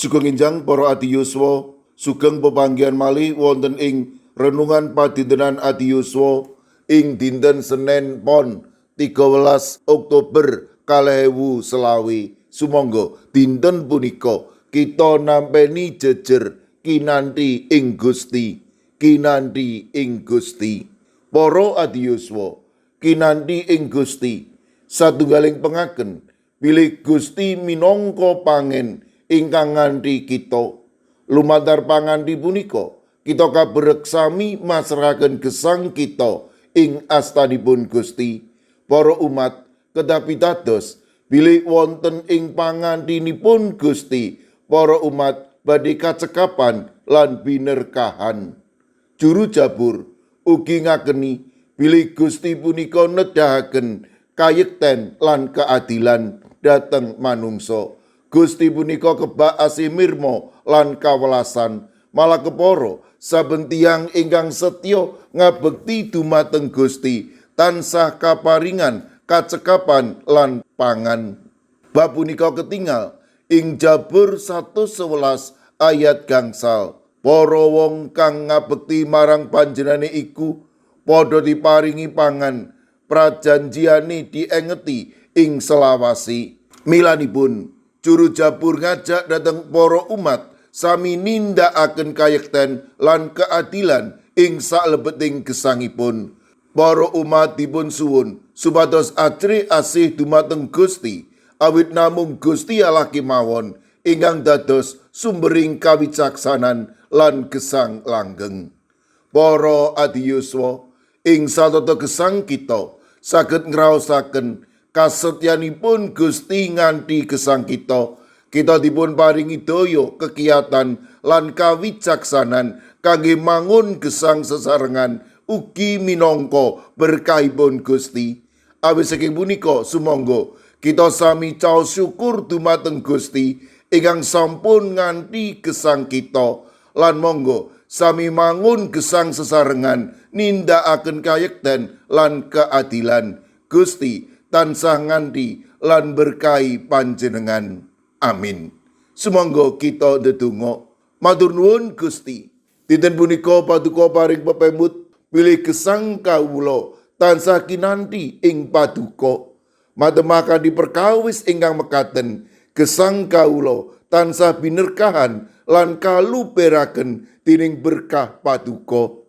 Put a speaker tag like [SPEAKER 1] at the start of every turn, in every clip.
[SPEAKER 1] Sugeng enjang para adi yuswa, sugeng pepanggihan malih wonten ing renungan padintenan adi yuswa ing dinten Senin Pon 13 Oktober 2025. Sumangga dinten punika kita nampeni jejer kinanti ing Gusti, kinanti ing Gusti. Para adi yuswa, kinanti ing Gusti satunggaling pengaken bilih Gusti minangka pangen ingkang nganti kita. Lumantar panganti punika kita kaberek sami masrahaken gesang kita ing astanipun Gusti. Para umat kedah pitados bilih wonten ing pangantinipun Gusti para umat badhe kacekapan lan binerkahan. Juru Jabur ugi ngakeni bilih Gusti punika nedahaken kayekten lan keadilan dhateng manungsa. Gusti punika kebak asih mirma lan kawelasan. Malah kepara saben tiyang ingkang setya ngabekti dumateng Gusti tansah kaparingan kacekapan lan pangan. Bab punika ketingal ing Jabur 111 ayat 5. Para wong kang ngabekti marang panjenengane iku padha diparingi pangan, prajanjiane diengeti ing selawasi. Milanipun juru Jabur ngajak dhateng para umat sami nindakaken kayekten lan keadilan ing saklebeting gesangipun. Para umat dipun suwun supados ajrih asih dumateng Gusti, awit namung Gusti Allah kemawon ingkang dados sumbering kawicaksanan lan gesang langgeng. Para adi yuswa, ing satata gesang kita saged ngraosaken kasetyanipun Gusti nganti gesang kita. Kita dipun paringi daya, kekiyatan lan kawicaksanan kangge mangun gesang sesarengan ugi minangka berkahipun Gusti. Awit saking punika sumangga kita sami caos syukur dumateng Gusti ingkang sampun nganti gesang kita, lan monggo sami mangun gesang sesarengan nindakaken kayekten lan keadilan. Gusti tansah nganti lan berkahi panjenengan. Amin. Sumangga kita ndedonga. Matur nuwun, Gusti. Dinten punika paduka paring pepemut bilih gesang kawula tansah kinanti ing paduka. Matemah kanthi perkawis ingkang mekaten, gesang kawula tansah binerkahan lan kaluperaken dening berkah paduka.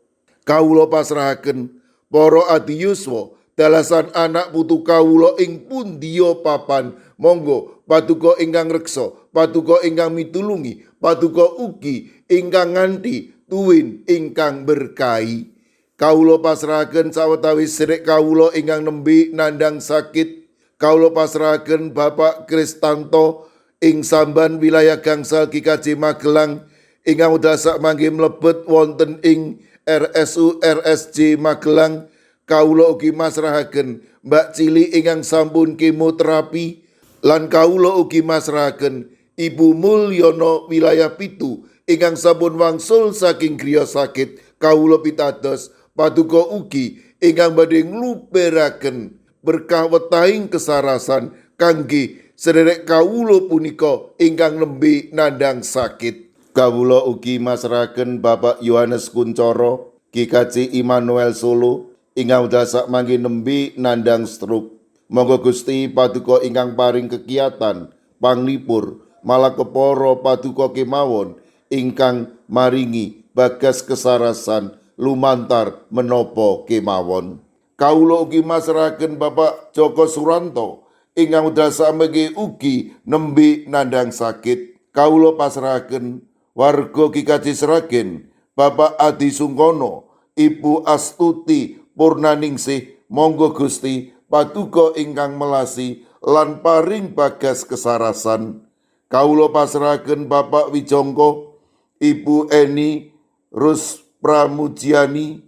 [SPEAKER 1] Kawula pasrahaken para adi yuswa dalasan anak putu kawula ing pundiya papan. Monggo paduka ingkang reksa, paduka ingkang mitulungi, paduka ugi ingkang nganti tuwin ingkang berkahi. Kawula pasrahaken sawetawis sedherek kawula ingkang nembe nandang sakit. Kawula pasrahaken Bapak Kristanto ing Samban wilayah Gangsal GKJ Magelang ingkang wekdal sakmangke mlebet wonten ing RSU RSJ Magelang. Kawula ugi masrahaken Mbak Cili ingkang sampun kemoterapi, lan kawula ugi masrahaken Ibu Mulyono wilayah 7 ingkang sampun wangsul saking griya sakit. Kawula pitados paduka ugi ingkang badhe ngluperaken berkah wetahing kesarasan kangge sederek kawula punika ingkang nembe nandang sakit. Kawula ugi masrahaken Bapak Yohanes Kuncoro GKJ Immanuel Solo ingkang wekdal sakmangke nembe nandang stroke. Monggo Gusti paduka ingkang paring kekiyatan panglipur, malah kepara paduka kemawon ingkang maringi bagas kesarasan lumantar menapa kemawon. Kawula ugi masrahaken Bapak Joko Suranto ingkang wekdal sakmangke ugi nembe nandang sakit. Kawula pasrahaken warga GKJ Sragen, Bapak Adi Sungkono, Ibu Astuti Purnaningsih. Monggo Gusti paduka ingkang melasi lan paring bagas kesarasan. Kawula pasrahaken Bapak Wijongko, Ibu Eni Rus Pramujiani,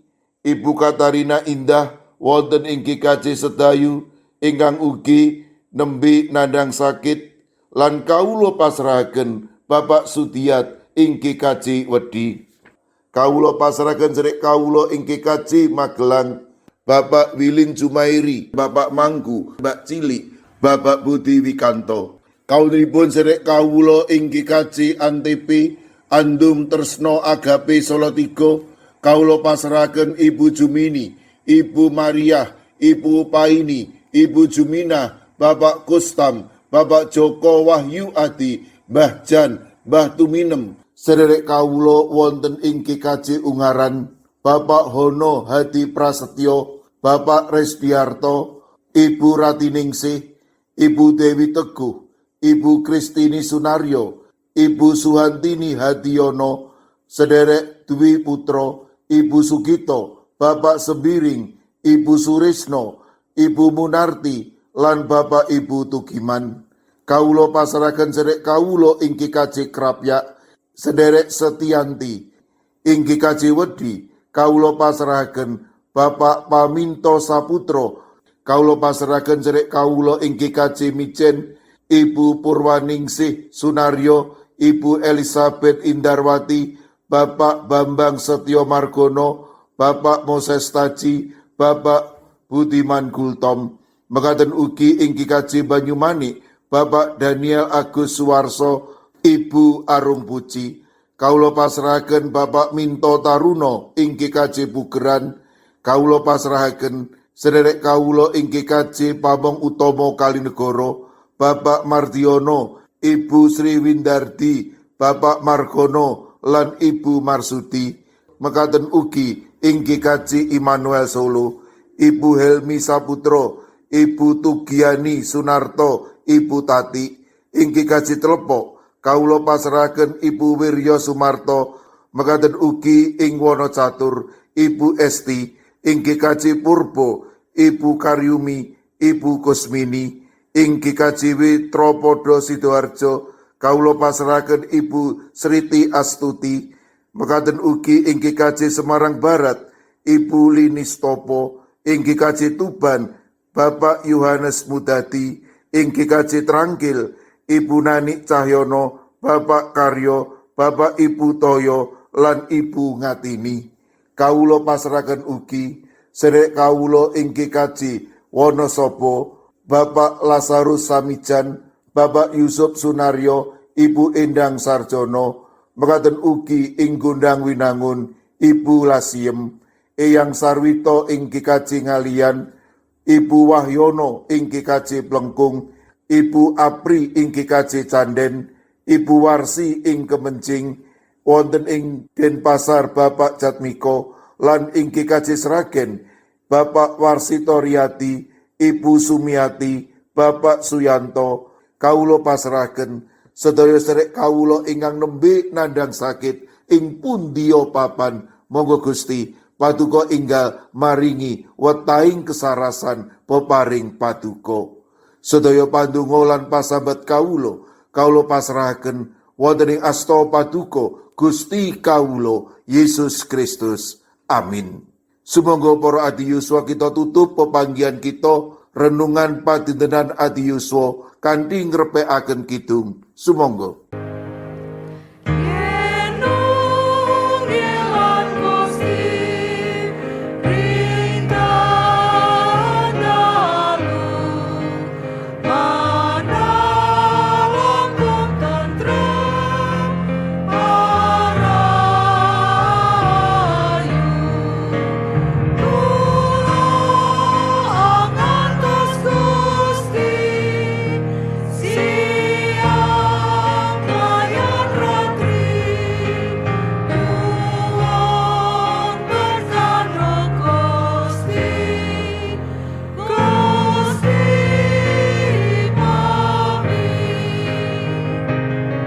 [SPEAKER 1] Ibu Katarina Indah wonten ing GKJ Sedayu ingkang ugi nembe nandang sakit, lan kawula pasrahaken Bapak Sudiat ing GKJ Wedi. Kawula pasrahaken sedherek kawula ing GKJ Magelang, Bapak Wilin Jumairi, Bapak Mangku, Mbak Cilik, Bapak Budi Wikanto. Kaunipun sedherek kawula ing GKJ Antp Andum Tresno Agape Salatiga, kawula pasrahaken Ibu Jumini, Ibu Maria, Ibu Paini, Ibu Jumina, Bapak Kustam, Bapak Joko Wahyu Adi, Mbah Jan, Mbah Tuminem. Sedherek kawula wonten ing GKJ Ungaran, Bapak Hono Hadi Prasetyo, Bapak Resdiarto, Ibu Ratiningsih, Ibu Dewi Teguh, Ibu Kristini Sunaryo, Ibu Suhantini Hadiono, sederek Dwi Putro, Ibu Sugito, Bapak Sembiring, Ibu Surisno, Ibu Munarti, lan Bapak Ibu Tugiman. Kawula pasrahaken sederek kawula ing GKJ Krapyak, sederek Setianti, ing GKJ Wedi, kawula pasrahaken Bapak Paminto Saputro, kawula pasrahaken sederek kawula ing GKJ Mijen, Ibu Purwaningsih Sunaryo, Ibu Elizabeth Indarwati, Bapak Bambang Setio Margono, Bapak Moses Taji, Bapak Budiman Gultom. Mekaten ugi ing GKJ Banyumanik, Bapak Daniel Agus Suwarso, Ibu Arum Puji. Kawula pasrahaken Bapak Minto Taruno ing GKJ Pugeran. Kawula pasrahaken sederek kawula ing GKJ Pamong Utomo Kalinegoro, Bapak Mardiono, Ibu Sri Windardi, Bapak Margono, lan Ibu Marsudi. Mekaten ugi ing GKJ Immanuel Solo, Ibu Helmi Saputro, Ibu Tugiani Sunarto, Ibu Tati. Ing GKJ Telepok, kawula pasrahaken Ibu Wiryo Sumarto. Mekaten ugi ing Wonocatur, Ibu Esti. Ing GKJ Purbo, Ibu Karyumi, Ibu Kusmini. Ing GKJW Tropodo Sidoarjo, kawula pasrahaken Ibu Sriti Astuti. Mekaten ugi ing GKJ Semarang Barat, Ibu Linis Topo. Ing GKJ Tuban, Bapak Yohanes Mudati. Ing GKJ Trangkil, Ibu Nani Cahyono, Bapak Karyo, Bapak Ibu Toyo, lan Ibu Ngatini. Kawula pasrahaken ugi sedherek kawula ing GKJ Wonosobo, Bapak Lazarus Samijan, Bapak Yusuf Sunaryo, Ibu Endang Sarjono. Mekaten ugi ing Gondang Winangun, Ibu Lasiem, Eyang Sarwito ing GKJ Ngalian, Ibu Wahyono ing GKJ Plengkung, Ibu Apri ing GKJ Canden, Ibu Warsi ing Kemencing, wonten ing Denpasar Bapak Jatmiko, lan ing GKJ Sragen, Bapak Warsito Riyadi, Ibu Sumiati, Bapak Suyanto. Kawula pasrahaken sedaya sedherek kawula ingkang nembe nandhang sakit ing pundiya papan. Monggo Gusti Paduka enggal maringi wetahing kesarasan peparing Paduka. Sedaya pandonga lan pasambat kawula, kawula pasrahaken wonten ing asta Paduka Gusti kawula Yesus Kristus. Amin. Sumangga para adi yuswa, kita tutup pepanggihan kita renungan padintenan adi yuswa kanthi ngrepekaken kidung. Sumangga.